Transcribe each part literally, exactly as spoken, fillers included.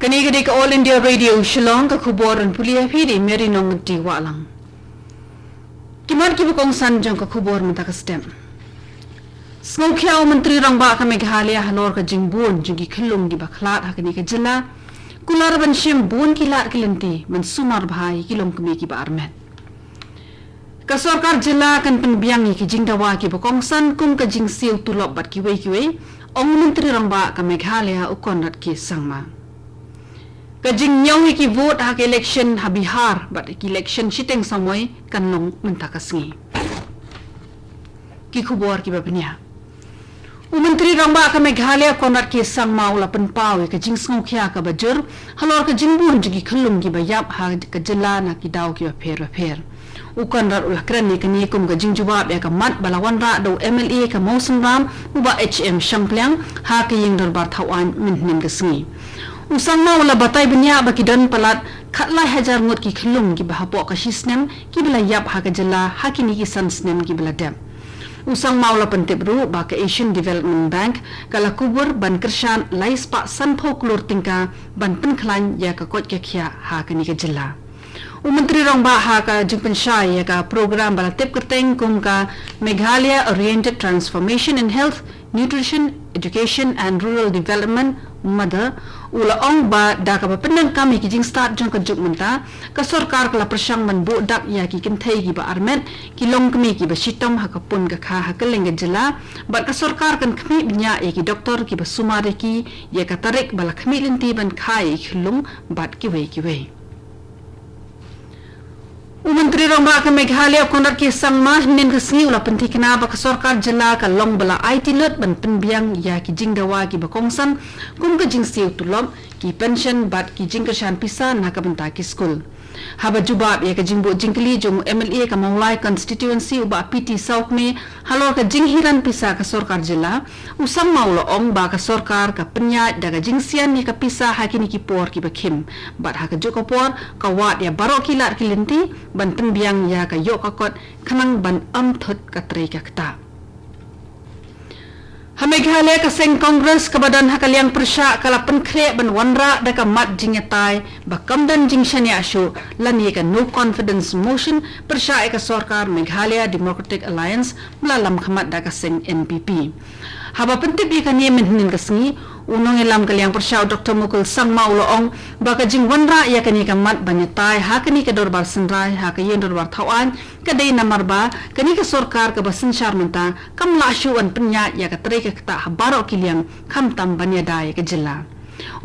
Kane ka dei ka All India Radio Shillong, ka khubor ban pule ïa phi da i Mary Nongti Wahlang. Ki mat kiba kongsan jong ka khubor mynta ka step. Sngewkhia u Myntri Rangbah ka Meghalaya halor ka jingbun jong ki khyllung kiba khlad ha kane ka jylla. Kular ban shim bun ki lad ki lynti ban sumar bha ïa ki longkmie kiba armet. Ka sorkar jylla kan pynbiang ïa ki jingdawa kiba kongsan kum ka jingsiew tulop bad kiwei kiwei, ong u Myntri Rangbah ka Meghalaya u Conrad K Sangma. Ka jingñiew ïa ki vote ha ka election ha Bihar bad ki election shiteng samoi kan long mynta ka sngi. Ki khubor kiba bniah. U Myntri Rangbah ka Meghalaya Conrad K Sangma u la pynpaw ïa ka jingsngewkhia kaba jur halor ka jingbun jong ki khyllung kiba ïap ha ka jylla na ki daw kiba pher ba pher. U Conrad u la kren ïa kane kum ka jingjubab ïa ka mat ba la wanrah da u M L A ka Mawsynram u Bah H M Shangpliang ha ka ïing dorbar thawaiñ mynhynnin ka sngi. U Sangma u la batai bniah ba ki don palat khatlai hajar ngut ki khyllung kiba hapoh ka shisnem kiba la ïap ha ka jylla ha kine ki san snem kiba la dep. U Sangma u la pyntip ruh ba ka Asian Development Bank ka la kubur ban kyrshan lai spah sanphew klur tyngka ban pynkhlaiñ ïa ka koit ka khiah ha kane ka jylla. U Myntri Rangbah ha ka jingpynshai ïa ka program ba la tip kyrteng kum ka Meghalaya Oriented Transformation in Health, Nutrition, Education and Rural Development, MOTHER, u la ong ba da kaba pyndonkam ïa ki jingstad jong ka juk mynta, ka sorkar ka la pyrshang ban buh dak ïa ki kynthei kiba armet, ki longkmie kiba shitom ha ka pun ka kha ha kylleng ka jylla, bad ka sorkar kan khmih bniah ïa ki doktor kiba sumar ïa ki ïa ka tarik ba la khmih lynti ban kha ïa ki khyllung bad kiwei kiwei. U Myntri Rangbah ka Meghalaya Conrad K Sangma hynnin ka sngi u la pynthikna ba ka sorkar jylla ka long ba la aiti lut ban pynbiang ïa ki jingdawa kiba kongsan kum ka jingsiew tulop, ki pension bad ki jingkyrshan pisa na ka bynta ki skul. Haba jubab ïa ka jingbuh jingkylli jong u M L A ka Mawlai Constituency u Bah P T Sawkmie halor ka jinghiran pisa ka sorkar jylla, u Sangma u la ong ba ka sorkar ka pynïaid da ka jingsian ïa ka pisa ha kine ki por kiba khim. Bad ha kajuh ka por ka wad ïa baroh ki lad ki lynti ban pynbiang ïa ka ïoh ka kot khnang ban ym thut ka trei ka ktah. Ha Meghalaya ka seng Congress kaba don ha ka liang pyrshah ka la pynkhreh ban wanrah da ka mat jingïatai ba kam don jingshaniah shuh lane ka no confidence motion pyrshah ïa ka sorkar Meghalaya Democratic Alliance ba la lam khmat da ka seng N P P. Haba pyntip ïa kane mynhynnin ka sngi, u nongïalam ka liang pyrshah u Doktor Mukul Sangma u la ong ba ka jingwanrah ïa kane ka mat ban ïatai ha kane ka dorbar synrai ha ka ïing dorbar thawaiñ ka dei namar ba kane ka sorkar kaba synshar mynta kam lah shuh ban pynïaid ïa ka trei ka ktah ha baroh ki liang khamtam ban ïada ïa ka jylla.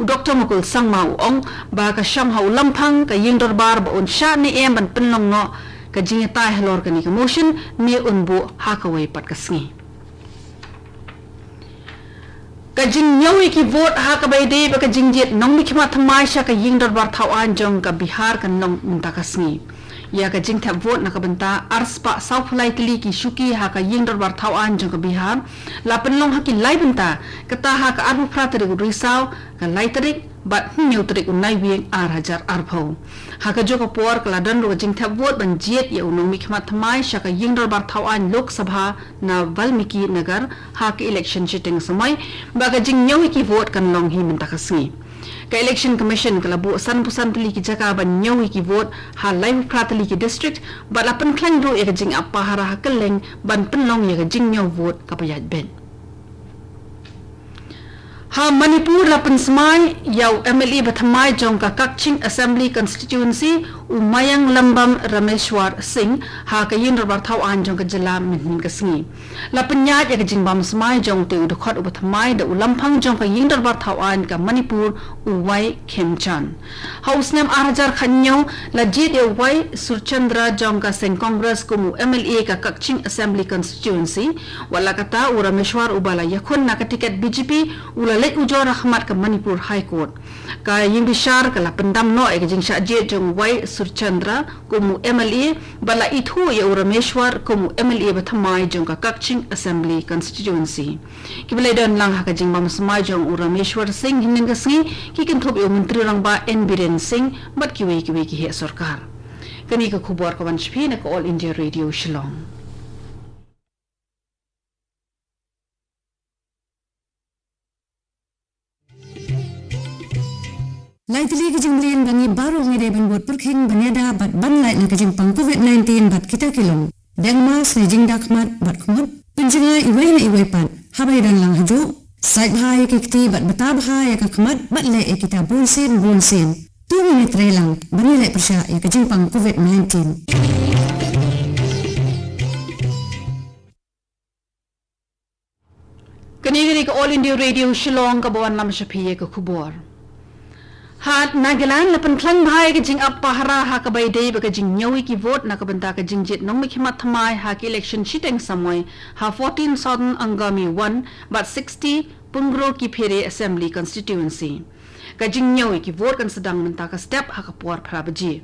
U Doktor Mukul Sangma u ong ba ka shong ha u Lamphang ka ïing dorbar ba un shah ne em ban pynlong noh ka jingïatai halor kane ka motion ne un buh ha kawei pat ka sngi. Ka jingñiew ïa ki vote ha kaba ïadei bad ka jingjied nongmihkhmat thymmai sha ka ïing dorbar thawaiñ jong ka Bihar kan long mynta ka sngi. Ïa ka jingthep vote na ka bynta arspah sawphew lai tylli ki shuki ha ka ïing dorbar thawaiñ jong ka Bihar la pynlong ha ki lai bynta, kata ha ka arphew phra tarik u Risaw, ka lai tarik bad hynñiew tarik u Naiwieng ar hajar arphew. Ha kajuh ka por ka la don ruh ka jingthep vote ban jied ïa u nongmihkhmat thymmai sha ka ïing dorbar thawaiñ Lok Sabha na Valmiki Nagar ha ka election shiteng samoi, bad ka jingñiew ïa ki vote kan long hi mynta ka sngi. Ka Election Commission ka la buh sanphew san tylli ki jaka ban ñiew ïa ki vote ha laiphew phra tylli ki district, bad la pynkhlaiñ ruh ïa ka jingap pahara ha kylleng ban pynlong ïa ka jingñiew vote kaba ïaid beit. Ha Manipur la pynsmai ïa u M L A ba thymmai jong ka Kakching Assembly Constituency, u Mayanglambam Rameshwar Singh, ha ka ïing dorbar thawaiñ jong ka jylla mynhynnin ka sngi. La pynïaid ïa ka jingbam smai jong te u dkhot uba thymmai da u Lamphang jong ka ïing dorbar thawaiñ ka Manipur, u Y Khemchand. Ha u snem ar hajar khathynñiew la jied ïa u Y Surchandra jong ka seng Congress kum u M L A ka Kakching Assembly Constituency. Wat la katta, u Rameshwar uba la ïakhun na ka tiket B J P u la leit ujor ha khmat ka Manipur High Court. Ka ïing bishar ka la pyndam noh ïa ka jingshah jied jong u Y Surchandra kum u M L A bad la ithuh ïa u Rameshwar kum u M L A ba thymmai jong ka Kakching Assembly Constituency. Kiba la ïadon lang ha ka jingbam smai jong u Rameshwar Singh hynnin ka sngi ki kynthup ïa u Myntri Rangbah N Biren Singh bad kiwei kiwei ki heh sorkar. Kane ka khubor ka wan sha phi na ka All India Radio Shillong. Lai tylli ki jingmlien ba ngi baroh ngi dei ban bud pyrkhing ban ïada bad ban lait na ka jingpang covid nineteen bad kita ki long: deng mask ne jingda khmat bad khmut, pynjngai iwei na iwei pat haba ïadon lang hajuh, sait bha ïa ki kti bad bata bha ïa ka khmat bad leh ïa kita bunsien bunsien. To ngin ïatrei lang ban ïaleh pyrshah ïa ka jingpang covid nineteen. Kane ka dei ka All India Radio Shillong kaba wanlam sha phi ïa ka khubor. Ha Nagaland la pynkhlaiñ bha ïa ka jingap pahara ha kaba ïadei bad ka jingñiew ïa ki vote na ka bynta ka jingjied nongmihkhmat thymmai ha ka election shiteng samoi ha fourteen Southern Angami one bad sixty Pungro-Kiphere Assembly Constituency. Ka jingñiew ïa ki vote kan sdang mynta ka step ha ka por phra baje.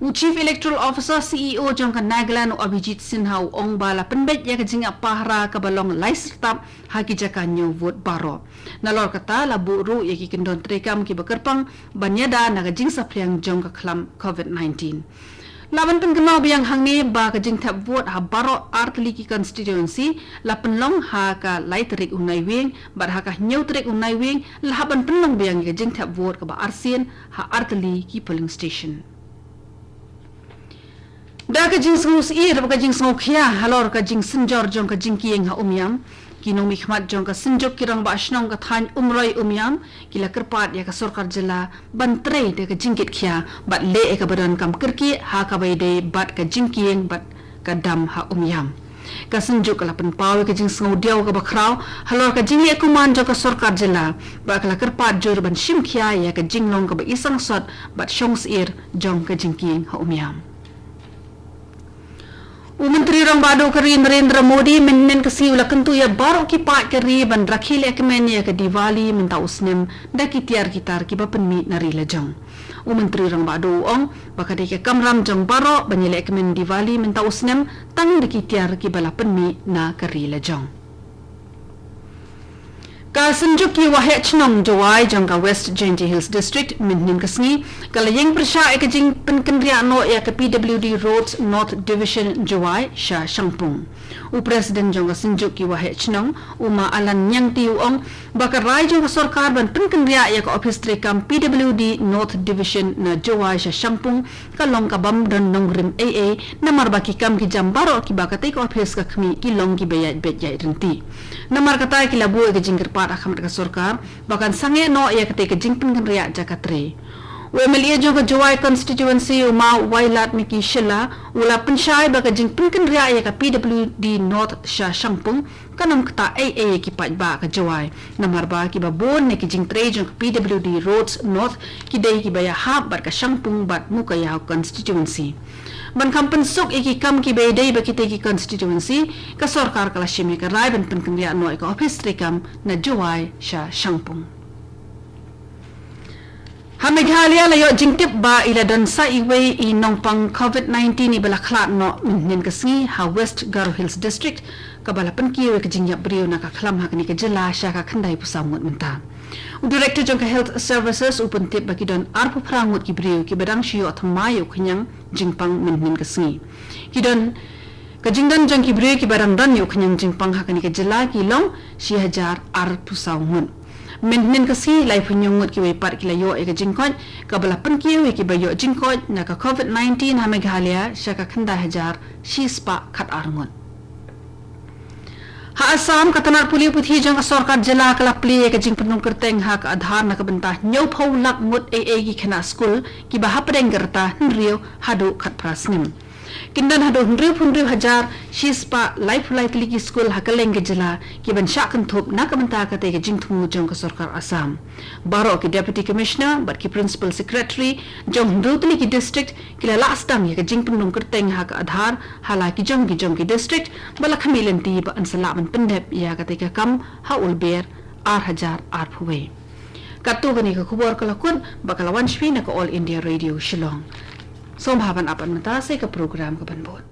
U Chief Electoral Officer, C E O, jong ka Nagaland, u Abhijit Sinha, u ong ba la pynbeit ïa ka jingap pahara kaba long lai syrtap ha ki jaka ñiew vote baroh. Nalor kata la buh ruh ïa ki kyndon treikam kiba kyrpang ban ïada na ka jingsaphriang jong ka khlam covid nineteen. La ban pynkynmaw biang hangne ba ka jingthep vote ha baroh artylli ki constituency la pynlong ha ka lai tarik u Naiwieng bad ha ka hynñiew tarik u Naiwieng la hap ban pynlong biang ïa ka jingthep vote kaba arsien ha artylli ki polling station. Da ka jingsngewsih bad ka jingsngewkhia halor ka jingsynjor jong ka jingkieng ha Umiam, ki nongmihkhmat jong ka Synjuk ki Rangbah Shnong ka thaiñ Umroi Umiam ki la kyrpad ïa ka sorkar jylla ban trei da ka jingkitkhia bad leh ïa kaba donkam kyrkieh ha kaba ïadei bad ka jingkieng bad ka dam ha Umiam. Ka Synjuk ka la pynpaw ïa ka jingsngewdiaw kaba khraw halor ka jingleh kuman jong ka sorkar jylla bad ka la kyrpad jur ban shimkhia ïa ka jinglong kaba isangsot bad shongsyier jong ka jingkieng ha Umiam. U Myntri Rangbah Duh ka ri Narendra Modi mynhynnin ka sngi u la kyntu ïa baroh ki paid ka ri ban rakhe lehkmen ïa ka Diwali mynta u snem da ki tiar ki tar kiba pynmih na ri lajong. U Myntri Rangbah Duh u ong ba ka dei ka kamram jong baroh ban ïalehkmen Diwali mynta u snem tang da ki tiar kiba la pynmih na ka ri lajong. Ka Synjuk ki Waheh Chnong Jowai jong ka West Jaintia Hills District mynhynnin ka sngi ka la ïeng pyrshah ïa ka jingpynkynriah noh ïa ka P W D Roads North Division Jowai sha Shangpung. U President jong ka Synjuk ki Waheh Chnong, u Ma Alan Niangti, u ong ba ka rai jong ka sorkar ban pynkynriah ïa ka ophis treikam P W D North Division na Jowai sha Shangpung ka long kabym don nongrim ei ei, namar ba ki kam ki jam baroh kiba katei ka ophis ka khmih ki long kiba ïaid beit ïaid ryntih. Namar kata ki la buh ïa ka jingkyrpad ha khmat ka sorkar ba kan sangeh noh ïa katei ka jingpynkynriah jaka trei. U M L A jong ka Jowai constituency, u Ma Wailadmiki Shylla, u la pynshai ba ka jingpynkynriah ïa ka P W D North sha Shangpung kan ym ktah ei ei ïa ki paidbah ka Jowai, namar ba kiba bun na ki jingtrei jong ka P W D Roads North ki dei kiba ïahap bad ka Shangpung bad Mowkaiaw constituency. Ban kham pynsuk ïa ki kam kiba ïadei bad kitei ki constituency, ka sorkar ka la shim ïa ka rai ban pynkynriah noh ïa ka ophis treikam na Jowai sha Shangpung. Ha Meghalaya la ïoh jingtip ba i la don sa iwei i nongpang covid nineteen iba la khlad noh mynhynnin ka sngi ha West Garo Hills District, kaba la pynkiew ïa ka jingïap briew na ka khlam ha kane ka jylla sha ka khyndai phew saw ngut mynta. U Director jong ka Health Services u pyntip ba ki don arphew phra ngut ki briew kiba dang shu ïoh thymmai ïa u khñiang jingpang mynhynnin ka sngi. Ki don, ka jingdon jong ki briew kiba dang don ïa u khñiang jingpang ha kane ka jylla ki long shi hajar arphew saw ngut. Mynhynnin ka sngi laiphew hynñiew ngut kiwei pat ki la ïoh ïa ka jingkoit, kaba la pynkiew ïa kiba ïoh jingkoit na ka covid nineteen ha Meghalaya sha ka khyndai hajar shispah khatar ngut. Ha Assam, ka tnat pule puthi jong ka sorkar jylla ka la plie ïa ka jingpynrung kyrteng ha ka Aadhaar na ka bynta hynñiewphew lak ngut ei ei ki khynnah skul kiba hapdeng ka rta hynriew haduh khatphra snem. Kin don haduh hynriewphew hynriew hajar shispah laiphew lai tylli ki skul ha kylleng ka jylla kiban shah kynthup na ka bynta katei ka jingthmu jong ka sorkar Assam. Baroh ki Deputy Commissioner bad ki Principal Secretary jong hynriew tylli ki district ki la lah sdang ïa ka jingpynrung kyrteng ha ka Aadhaar ha la ki jong ki jong ki district, ba la khmih lynti ba yn sa lah ban pyndep ïa katei ka kam ha Ulber ar hajar arphew wei. Katto kane ka khubor ka la kut bad ka la wan sha phi na ka All India Radio Shillong. Sngewbha ban ap mynta sa ïa ka program kaban bud.